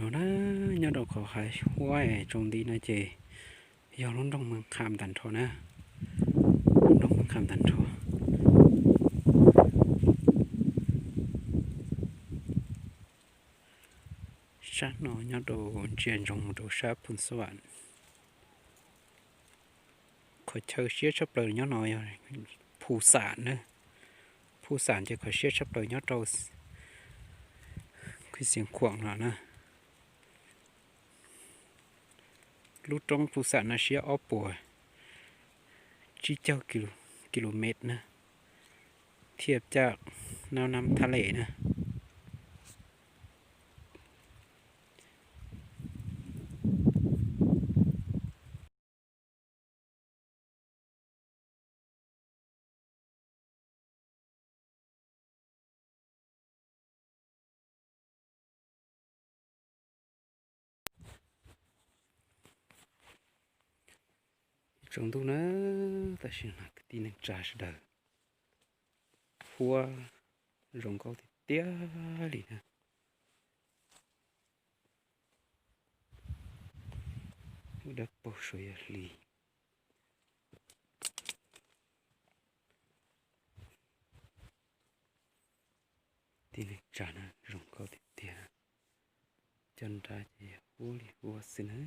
No na, nyob rau qhov hav huab es tsaus nti no ces yog lub nroog Moos Kham tag nrho na. Lub nroog Moos Kham tag nrho. Sab no nyob rau ntsia ntsoov mus rau sab Phu Xab Vam. Qhov chaw siab tshaj plaws nyob no yog Phu Xam na. Phu Xam ces qhov siab tshaj plaws nyob rau Khwj Xiav Khuam no na. Lub roob Phu Xam no siab ob puas tsib caug kis lus mev na, thiaj caj nab nab thab lem na. Tsaus ntuj na, tam sim no kwv tij neej tsa sawv daws, huab zoo nkauj tiag tiag li na. Dawb paug saum yog hli. Tij neej tsa na zoo nkauj tiag tiag, caj nrab ces yog huab li huab xwb na.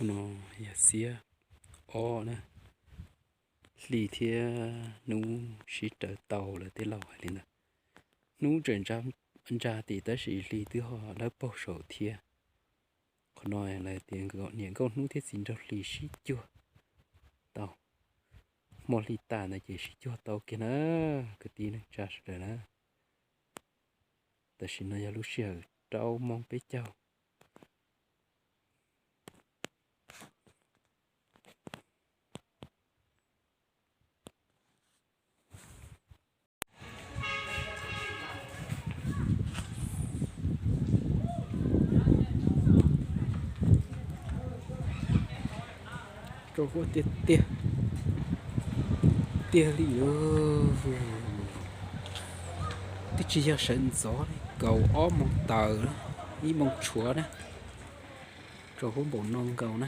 No yog xiab ob na, hli thiab hnub sib raws tau lawm tej laus hais li ntawd. Hnub tseem ntsa tim tab sis hli twb ho dawb paug saud thiab. Qhov no lawv tias niam nkauj hnub thiab txiv nraug hli sib cuag tau. Hmo hli tas ntawd ces sib cuag tau kiag na, kwv tij neej tsa sawv daws na. Tam sim no yog lub sij hawm rau moos peb caug. Rau huab tiag tiag, tiag li. Twb tsis yog sawv ntxov li, kaum ob moos taws, ib moos tshuav na. Rau huab npaum no nkaus na.